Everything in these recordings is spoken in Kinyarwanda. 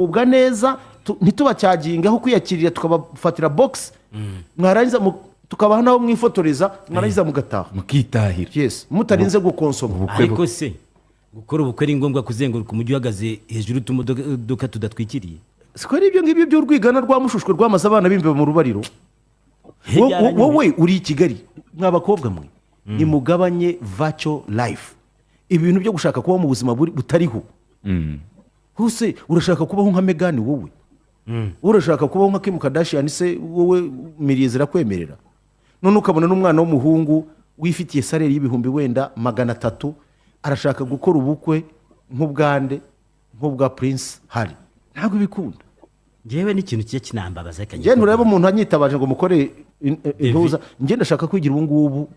Ubwa neza ntitubacyaginge, aho kwiyakirira tukabafatira box, mwarangiza tukabaha n'aho mwifotoreza, mwarangiza mugataha. Mukitahira. Yes, mutarinze gukonsoma. Ubukwe Ariko se gukora ubukwe ari ngombwa kuzenguruka umujyi uhagaze hejuru y'utumodoka tudatwikiriye? Siko ari ibyo ngibyo by'urwigana rwa mushushwe rwamaze abana b'imbeba mu rubariro. Wowe uri i Kigali, mwa bakobwa mwe, nimugabanye virtual life, ibintu byo gushaka kubaho mu buzima butariho. Hose urashaka kubaho nka Meghan, wowe urashaka kubaho nka Kim Kardashian, se wowe miriye zirakwemerera? None ukabona n'umwana w'umuhungu wifitiye salaire y'ibihumbi wenda 300 arashaka gukora ubukwe nk'ubwande, nk'ubwa Prince Harry. Ntabwo bikunda. Ngewe n'ikintu kijya kinambabaza, reka Njye ntureba umuntu anyitabaje ngo mukore intuza. Njye ndashaka kwigira ubu ngubu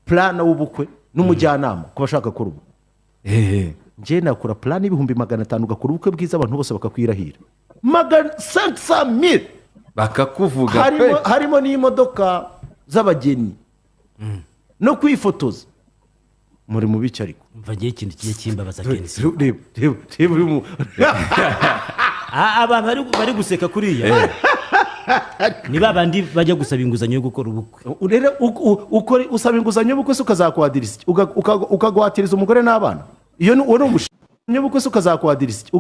planner w'ubukwe n'umujyanama ku bashaka gukora ubukwe. Njye nakora plan y'ibihumbi 500, ugakora ubukwe bwiza, abantu bose bakakwirahira. Magana 500 mille. Bakakuvuga. Harimo pe. Harimo n'imodoka z'abageni no kwifotoza muri mu bice, ariko Umva, ngewe ikintu kijya kimbabaza kenshi. Reba, reba, reba uyu Ah, aba bari guseka kuriya ni ba bandi bajya gusaba inguzanyo yo gukora ubukwe. Rero usaba inguzanyo y'ubukwe se ukazakwadiriza iki? Ukagwatiriza umugore n'abana? Iyo ni uwo ni umushinga y'ubukwe se ukazakwadiriza iki?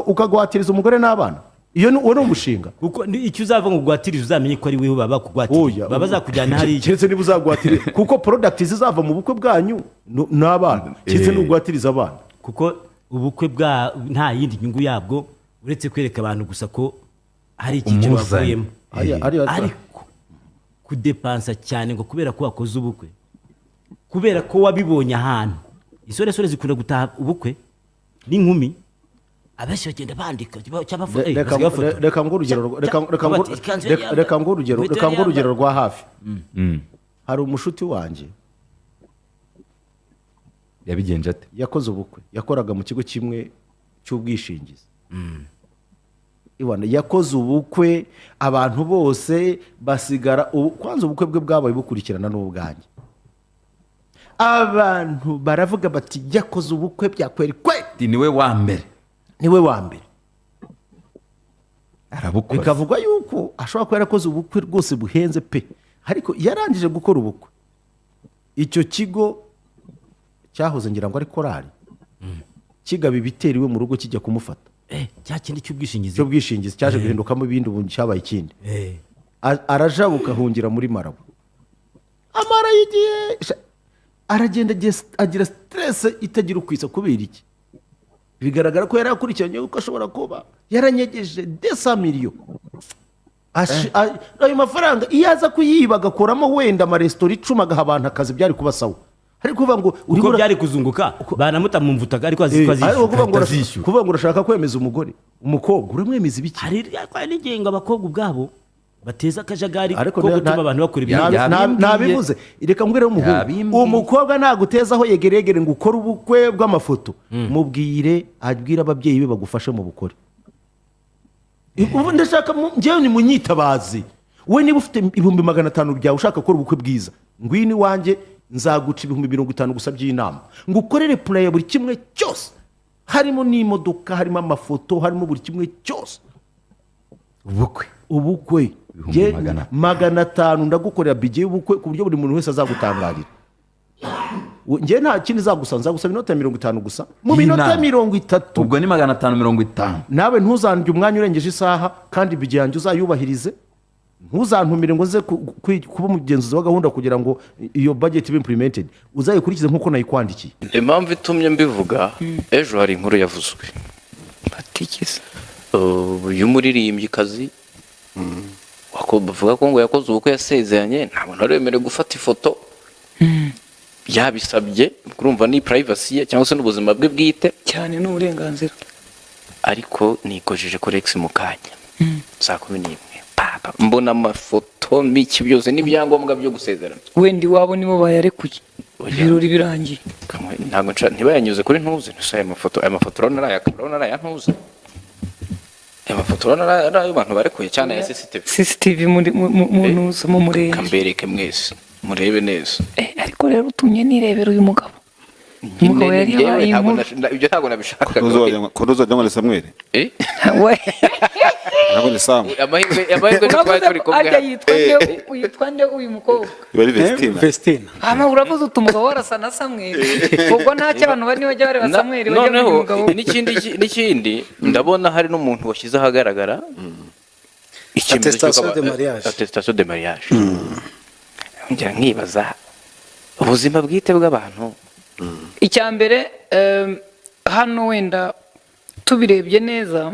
Ukagwatiriza umugore n'abana? Iyo ni uwo ni umushinga. Kuko icyo uzava ngo ugwatirize, uzamenye ko ari wowe baba bakugwatiriye. Oya, baba bazakujyana hariya. Keretse niba uzagwatiriza, kuko product zizava mu bukwe bwanyu ni abana, keretse nugwatiriza abana. Kuko ubukwe bwa nta yindi nyungu yabwo uretse kwereka abantu gusa ko hari icyiciro Umuzanye. bavuyemo. Ariya. Ariko kudepansa cyane ngo kubera ko wakoze ubukwe, kubera ko wabibonye ahantu, insoresore zikunda gutaha ubukwe n'inkumi, abenshi bagenda bandika cyangwa Reka basigaye bafotora. Reka nguhe urugero Bati, ikanzu yari reka nguhe urugero inkweto reka yari nguhe urugero yambaye. rwa hafi. Hari umushuti wanjye. Yabigenje ate? Yakoze ubukwe, yakoraga mu kigo kimwe cy'ubwishingizi. Iwana, yakoze ubukwe, abantu bose basigara ubu. Kwanza ubukwe bwe bwabaye bukurikirana n'ubwanjye, abantu baravuga bati: "Yakoze ubukwe bya kweri kweri." Ati niwe wa mbere. Niwe wa mbere. Arabukora. Bikavugwa yuko ashobora kuba yarakoze ubukwe rwose buhenze pe. Ariko yarangije gukora ubukwe, icyo kigo cyahoze, ngira ngo ari korari, kigaba ibitero iwe mu rugo, kijya kumufata. Cya kindi cy'ubwishingizi. Cy'ubwishingizi cyaje guhindukamo ibindi, ubu cyabaye ikindi. Arajabuka ahungira muri Malawi, amara igihe aragenda agira stress itagira uko isa. Kubera iki? Bigaragara ko yari akurikiranye yuko ashobora kuba yaranyegeje 200 millions. Ayo mafaranga iyo aza kuyiba agakuramo wenda amaresitora 10, agaha abantu akazi, byari kuba sawa. Ariko kuvuga ngo Kuko urimo byari kuzunguka, banamuta mu mvutaga, ariko azi ko ariko azishyura. kuvuga ngo Atazishyura. Kuvuga ngo urashaka kwemeza umugore, umukobwa, uramwemeza ibiki? Hari n'igihe ngo abakobwa ubwabo bateza akajagari Ariko ko gutuma abantu bakora ibintu. Yabimbwiye. Nabivuze, reka mbwire umuhungu. Yabimbwiye. Umukobwa nagutezaho yegeregere ngo ukore ubukwe bw'amafoto, mubwire abwire ababyeyi be bagufashe mu bukore. Ubu ndashaka njyewe ni munyitabazi. We niba ufite 500,000 byawe ushaka gukora ubukwe bwiza, ngwino iwanjye, nzaguca 50,000 gusa by'inama, ngo ukorere plan ya buri kimwe cyose, harimo n'imodoka, harimo amafoto, harimo buri kimwe cyose. Ubukwe. Ubukwe. Ibihumbi magana. 500, ndagukorera budget y'ubukwe ku buryo buri muntu wese azagutangarira. Njye nta kindi nzagusaba, nzagusaba inota ya 50 gusa mu minota Y'inama. 30. Ubwo ni 550. Nawe ntuzandye umwanya urengeje isaha, kandi budget yanjye uzayubahirize. Ntuzantumire ngo nze kuba umugenzuzi wa gahunda kugira ngo iyo budget ibe implemented. Uzayikurikize nk'uko nayikwandikiye. Impamvu itumye mbivuga, ejo hari inkuru yavuzwe Batigeze. Y'umuririmbyikazi bavuga ko ngo yakoze ubukwe, yasezeranye, nta muntu wari wemerewe gufata ifoto. Yabisabye, urumva ni privacy ye cyangwa se n'ubuzima bwe bwite. Cyane, ni uburenganzira. Ariko nikojeje kuri X mu kanya saa 11, papa, mbona amafoto n'iki byose n'ibyangombwa byo gusezerana. Wenda iwabo nibo bayarekuye. Oya. Ibirori birangiye. Ntabwo ntibayanyuze kuri ntuze ntuse. Aya mafoto urabona ari aya ntuze, aya mafoto urabona ari ayo bantu barekuye cyane aya CCTV. CCTV muri mu ntuza mu murenge. Kambereke mwese murebe neza. Ariko rero utumye nirebera uyu mugabo. Umugabo yari Njyewe yabaye ntabwo inkuru. Ibyo ntabwo nabishakaga. Ko ntuzajya ngo ni Samweli? Eh? We. Ntabwo ni Samu. Amahirwe twari Uravuze turi ko kumwe. arya yitwa nde, yitwa nde uyu mukobwa? Iba ari Vestina. Vestina. Hama uravuze uti umugabo warasa na Samweli, ubwo ntacyo abantu bari bajya bareba Samweli, bajya Noneho bamenya umugabo we. n'ikindi ndabona hari n'umuntu washyize ahagaragara icyemezo Attestation cy'uko de mariage. Attestation de mariage. Ngira nkibaza ubuzima bwite bw'abantu. Icya mbere, hano wenda tubirebye neza,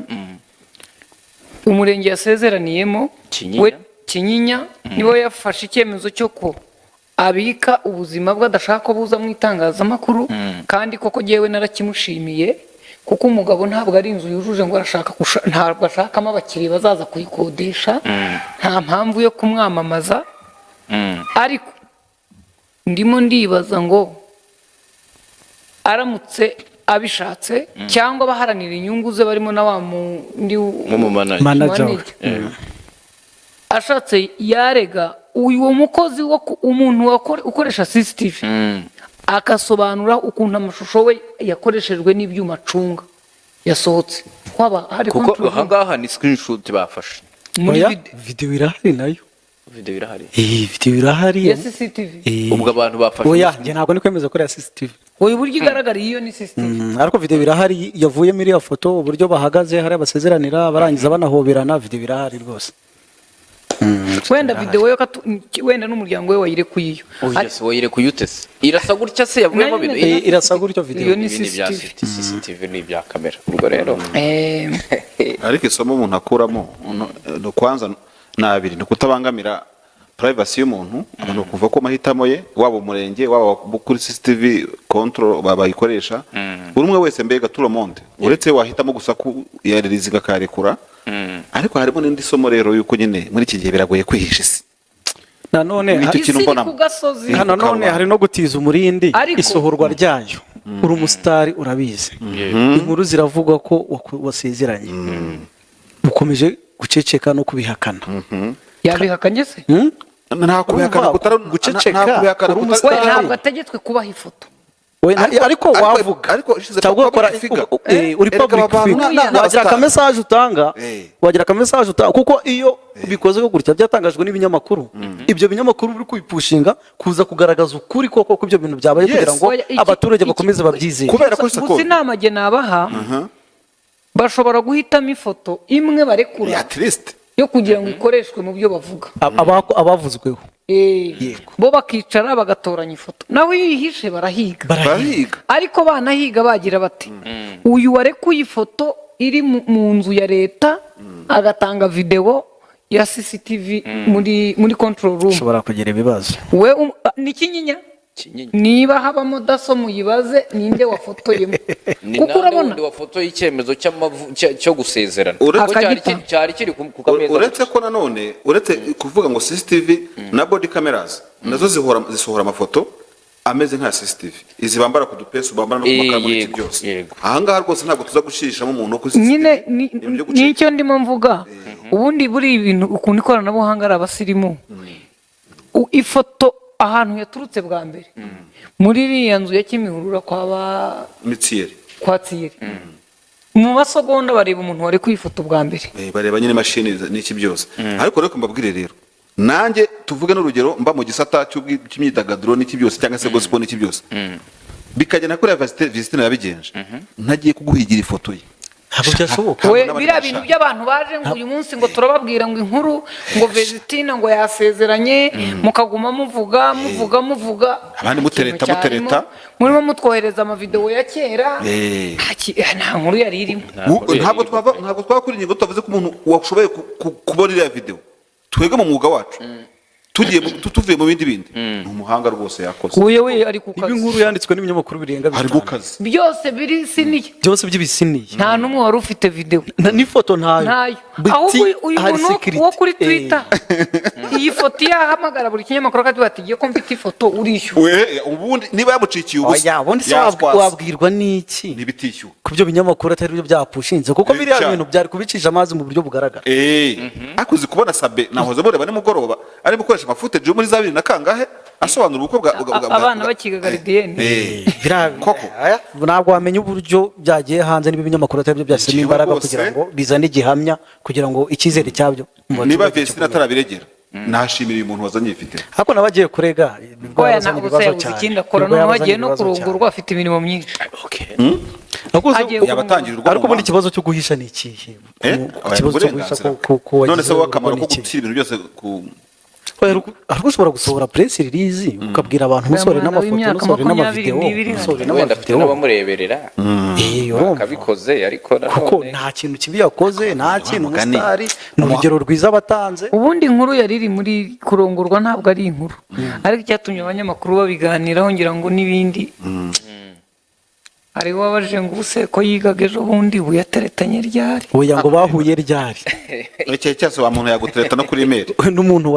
umurenge yasezeraniyemo Kinyinya. we Kinyinya, niwe yafashe icyemezo cyo ko abika ubuzima bwe, adashaka ko buza mu itangazamakuru. Kandi koko jyewe narakimushimiye, kuko umugabo ntabwo ari inzu yujuje ngo arashaka ntabwo ashakamo abakiriya bazaza kuyikodesha, nta mpamvu yo kumwamamaza. Ariko ndimo ndibaza ngo aramutse abishatse, cyangwa abaharanira inyungu ze barimo na wa mundi nk'umumanager. Manager we. Manager. Ashatse yarega uyu mukozi wo umuntu ukoresha CCTV, agasobanura ukuntu amashusho we yakoreshejwe n'ibyuma acunga yasohotse, waba hari Kuko control room. Ahangaha ni screenshot bafashe. Muri Oya, video irahari nayo. Video irahari. Video irahari. Ya CCTV. Ubwo abantu bafashe Oya, njye ntabwo ni kwemeza ko ari iya CCTV. Oya, uburyo igaragara iyo ni CCTV. Ariko video irahari yavuyemo iriya foto, uburyo bahagaze hariya basezeranira, barangiza banahoberana. Video irahari rwose. Wenda video yo wenda n'umuryango we wayirekuye iyo. Oya se, wayirekuye ute se? Irasa gutya se yavuyemo Nayo bino? imeze. Irasa gutyo video. Iyo ni Ibi ni ibya CCTV. CCTV, ni ibya kamera, ubwo rero Ariko isomo umuntu akuramo ni kwanza ni abiri: ni ukutabangamira privacy y'umuntu, abantu bakumva ko amahitamo ye, waba umurenge, waba kuri CCTV control bayikoresha, buri umwe wese, mbega tout le monde, uretse wahitamo gusa ku yaririzinga akarekura. Ariko harimo n'indi somo rero, yuko nyine muri iki gihe biragoye kwihisha isi. Nanone Nicyo Isi kintu iri mbonamo. ku gasozi. Hano none hari no gutiza umurindi isohorwa ryayo. Uri umusitari, urabizi, inkuru ziravugwa ko wasezeranye, ukomeje guceceka no kubihakana. Yabihakanye se? Hmm? Nta kubihakana. Urumva, guceceka, nta kubihakana uri We umusitari. ntabwo ategetswe kubaha ifoto. We, ariko wavuga Ariko ishize cyangwa public ugakora figure. uri Erega public aba bantu figure, ni wagira abastar. akamesaje utanga. Wagira akamesaje utanga, kuko iyo ubikoze gutya byatangajwe n'ibinyamakuru, ibyo binyamakuru biri kubipushinga kuza kugaragaza ukuri koko ko ibyo bintu byabaye, kugira ngo Oya, abaturage bakomeze babyizere. Kubera ko Gusa Sekondi. inama jye nabaha, bashobora guhitamo ifoto imwe barekura At least yo kugira ngo ikoreshwe mu byo bavuga. Abavuzweho. Bo bakicara bagatoranya ifoto, nawe iyo uyihishe barahiga. Barahiga. Ariko banahiga bagira bati uyu warekuye ifoto iri mu nzu ya leta, agatanga videwo ya CCTV muri control room, ushobora kugira ibibazo. We ni Kinyinya. Kinyinya. Niba habamo DASSO, muyibaze ninde wafotoyemo, Ni kuko nande urabona wundi wafotoye icyemezo cyo gusezerana? Kuko Akagita. cyari kiri ku kameza. Uretse ko nanone, uretse kuvuga ngo CCTV na body cameras nazo zihora zisohora amafoto ameze nka CCTV, izi bambara ku dupesu, bambara no ku makaramu n'iki byose. Ahangaha rwose ntabwo tuza gushishamo umuntu wo kuri CCTV. Nyine Ibintu byo gucika. nicyo ndimo mvuga. Ubundi buri ibintu ukuntu ikoranabuhanga ari abasirimu, ifoto ahantu yaturutse bwa mbere muri iriya nzu ya Kimihurura kwa ba Mitsiyeri. Kwa Tsiyeri, mu masegonda bareba umuntu wari kuyifoto bwa mbere. Bareba nyine imashini n'iki byose. Ariko reka mbabwire rero, nanjye tuvuge n'urugero, mba mu gisata cy'imyidagaduro n'iki byose, cyangwa se gospel n'iki byose, bikagenda kuriya Vestine yabigenje, ntagiye kuguhigira ifoto ye. Ntabwo byashoboka. We Ntabwo biriya n'abandi bintu bashaka. by'abantu baje ngo uyu munsi ngo turababwira ngo inkuru ngo Vesitina ngo yasezeranye, mukaguma muvuga muvuga muvuga. Abandi mutereta, Ikintu cyarimo, mutereta. murimo mutwohereza amavidewo ya kera. Nta nkuru yari irimo. Ntabwo twava kuri ingingo tutavuze ko umuntu washoboye kubona iriya video, twebwe mu mwuga wacu, tugiye tuvuye mu bindi bindi, ni umuhanga rwose, yakoze. Uyu we ari ku Niba kazi. inkuru yanditswe n'ibinyamakuru birenga Ari bitanu, ku kazi. Byose biri siniye. Byose by'ibisiniye. Nta n'umwe wari ufite videwo. N'ifoto ntayo. Ntayo. Biti Ahubwo uyu hari muntu security. wo kuri Twitter. Iyi foto iyo ahamagara buri kinyamakuru akavuga ati: "Ngiye ko mfite ifoto, urishyura." We, ubundi niba yamucikiye ubusa, Oya, ubundi se yaswasa. wabwirwa n'iki Ntibitishyuwe. ku byo binyamakuru atari byo byapushinze, kuko biriya Cyane. bintu byari kubicisha amazi mu buryo bugaragara. Ariko uzi kubona Sabe, nahoze mureba nimugoroba arimo gukoresha amafootage yo muri za bibiri na kangahe, asobanura ubukwe Abana bakiga gardienne. Koko. Aya, ntabwo wamenya uburyo byagiye hanze niba ibinyamakuru atari byo byashyizemo Njyewe imbaraga rwose- kugira ngo bizane igihamya, kugira ngo icyizere cyabyo mu Niba baturage Vestine gikomere. atarabiregera, nashimira uyu muntu wazanye iyi video. Ariko nawe agiye kurega, nibwo Oya, yabazanye ntabwo se ibibazo yabuze cyane. ikindi akora. Nibwo Noneho yabazanye agiye no ibibazo cyane. kurongorwa, afite imirimo myinshi. Ariko uzi- Agiye Yaba atangira urwo ariko mu ubundi muhanda. ikibazo cyo guhisha ni ikihe? Oya, Ikibazo cyo guhisha uburenganzira. ko None wagize se wowe akamaro ni ko ikihe? gushyira ibintu byose ku Oya, ariko ushobora gusohora press release ukabwira abantu umusore Uriya mwana n'amafoto, w'imyaka umusore 22 n'amavideo, umusore Wenda afite n'amavideo. n'abamureberera. Urumva. Akabikoze ariko Kuko nanone nta kintu kibi yakoze, nta kintu, mugani. umusitari ni urugero rwiza batanze. Ubundi inkuru yari iri muri kurongorwa ntabwo ari inkuru, ariko icyatumye abanyamakuru babiganiraho, ngira ngo n'ibindi hariho wabajije ngo ubuse ko yigaga ejo bundi, ubu yateretanye ryari? Oya, ngo bahuye ryari? Icyo cyose wa muntu yagutereta no kuri email. N'umuntu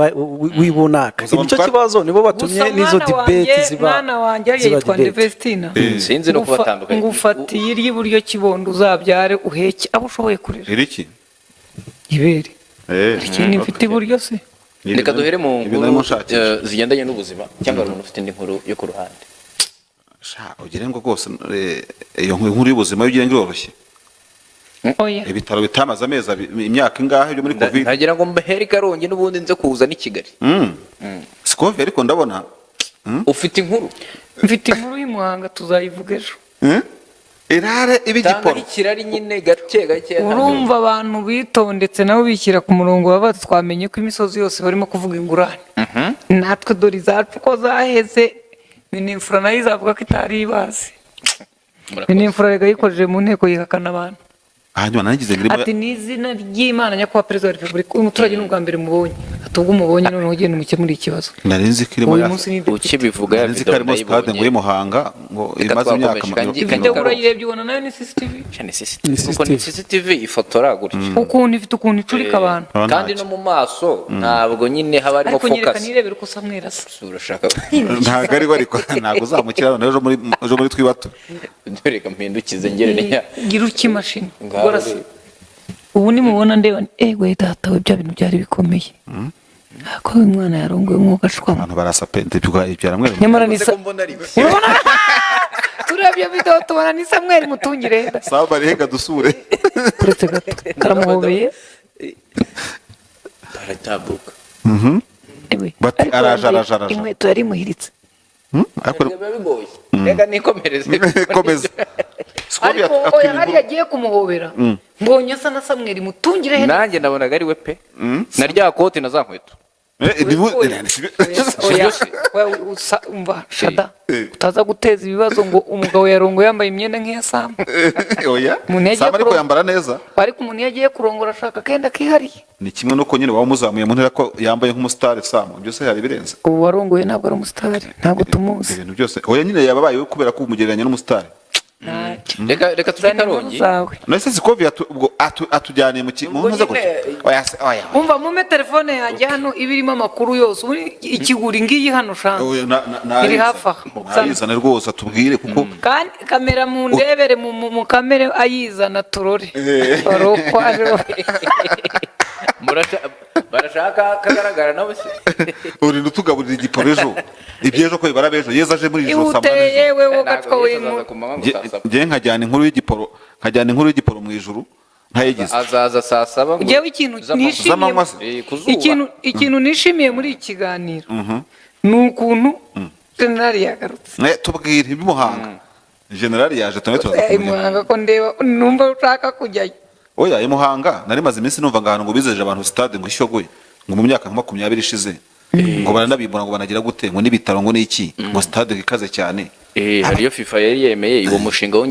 w'ibunaka. Gusa Nicyo kibazo, nibo batumye Gusa n'izo mwana debate wanjye, ziba mwana wanjye hariya ziba yitwa debate. Ndevestina. Sinzi no kubatandukanya. Ngufatiye iry'iburyo, kibondo, uzabyare uheke abo ushoboye kurera. Iri iki? Ibere ikindi mfite iburyo se? Reka duhere mu Ibintu nkuru narimo nshakisha. Zigendanye n'ubuzima, cyangwa hari umuntu ufite indi nkuru yo ku ruhande? Sha, ugire ngo rwose iyo nkuru y'ubuzima yo ugire ngo iroroshye. Oya. Ibitaro bitamaze amezi imyaka ingahe byo muri Covid. Ntagira ngo mbahere i Karongi n'ubundi nze kuza n'i Kigali. Sikovi, ariko ndabona Ufite inkuru? Mfite inkuru y'i Muhanga, tuzayivuga ejo. Irare iba Tanga igiporo. ikirari nyine gake gake. Urumva abantu bitondetse nabo bishyira ku murongo, baba bati twamenye ko imisozi yose barimo kuvuga ingurane, natwe dore izacu ko zaheze. Mininfra nayo izavuga ko itari ibazi. Mininfra rega yikojeje mu nteko yihakana abantu. Hanyuma nagize ngo irimo Ati: "Ni izina ry'Imana, nyakubahwa perezida wa repubulika, uyu muturage ni ubwa mbere mubonye." Ati: "Ubwo umubonye noneho ugenda umukemurire ikibazo." Nari nzi ko irimo Uyu munsi ni depite. Ukibivuga ya Nari nzi ko video harimo stade ngo ndayibonye. y'Imuhanga ngo Reka imaze imyaka twakomeje, Video urayirebye ubona nayo ni CCTV. Cyane Ni CCTV, kuko ni CCTV. CCTV ifotora gutya. Ukuntu ifite ukuntu icurika abantu. Aba Kandi ntacyo. no mu maso ntabwo nyine haba harimo Ariko nyereka focus. nirebere uko Samweli asa. Urashaka Ntabwo ari we, ariko ntabwo uzamukira none ejo muri twibatu. Reka mpindukize ngere niya. Gira ukimashini. Ngaho Ubwo arasa. reba. Ubu nimubona ndeba nti, ego data we, bya bintu byari bikomeye, ariko uyu mwana yarongoye umwuka ashwamo. Abantu barasa pe, ibyara mwe. Nyamara ni Uze ko mbona ari we. Urabona, turebye video tubona ni Samweli Mutungire. Saba barihega dusure. Uretse gato karamuhobeye. Baratambuka. Ewe, Bati, ariko araje, yambaye araje, araje. inkweto yari imuhiritse. Ariko Biba bigoye, reka nikomereze. Komeza. Sikovi Ariko oya, atwima hariya inkuru. agiye kumuhobera, mbonye asa na Samweli Mutungire he. Nanjye nabonaga ari we pe, na rya kote na za nkweto. Oya, oya, oya, umva shada, utaza guteza ibibazo ngo umugabo yarongo yambaye imyenda nk'iya Samu. Oya. Umuntu yagiye Sama ariko yambara neza. Ariko umuntu iyo agiye kurongora ashaka akenda kihariye. Ni kimwe nuko nyine waba umuzamuye mu ntera ko yambaye nk'umusitari Samu, byose hari ibirenze. Ubu warongoye ntabwo ari umusitari, ntabwo tumuzi. Ibintu byose, oya nyine yababaye kubera ko umugereranya n'umusitari. Ntacyo. Reka tujye Zana inkuru Karongi. zawe. None se Sikovi ubwo atujyaniye mu Ubwo ntuza nyine- gutya? Oya se, oya. Umva, mume telefone yanjye hano iba irimo amakuru yose, ubu ikiguri ngiyi hano shanga. Oya, Iri hafi aha. nayizane rwose atubwire kuko Kandi kamera mu ndebere mu kamere ayizana turore wari uko aje. Barashaka kagaragara nawe se. Urinda utugaburira igiporo ejo, iby'ejo ko bibara b'ejo, Yezu aje muri iri joro saa Ihute. 8 z'ijoro. Yewe wowe Ntabwo gacwa Yesu w'inkuru. azaza ku manywa ngo saa 7. Njye nkajyana inkuru y'igiporo, nkajyana inkuru y'igiporo mu ijuru ntayigize. Azaza saa 7 ngo Njyewe ikintu z'amanywa. nishimiye Z'amanywa se? Ku zuba. Ikintu nishimiye muri iki kiganiro ni ukuntu generali yagarutse. Tubwire iby'Imuhanga, generali yaje tumwe turaza Eh, kumenya. Muhanga ko ndeba numva ushaka kujyayo. Oya, i Muhanga nari maze iminsi numva ngo ahantu ngo bizeje abantu stade ngo ishogoye ngo mu myaka nka 20 ishize, ngo baranabimura, ngo banagira gute, ngo n'ibitaro, ngo n'iki, ngo stade ikaze cyane. Hariyo FIFA yari yemeye uwo mushinga.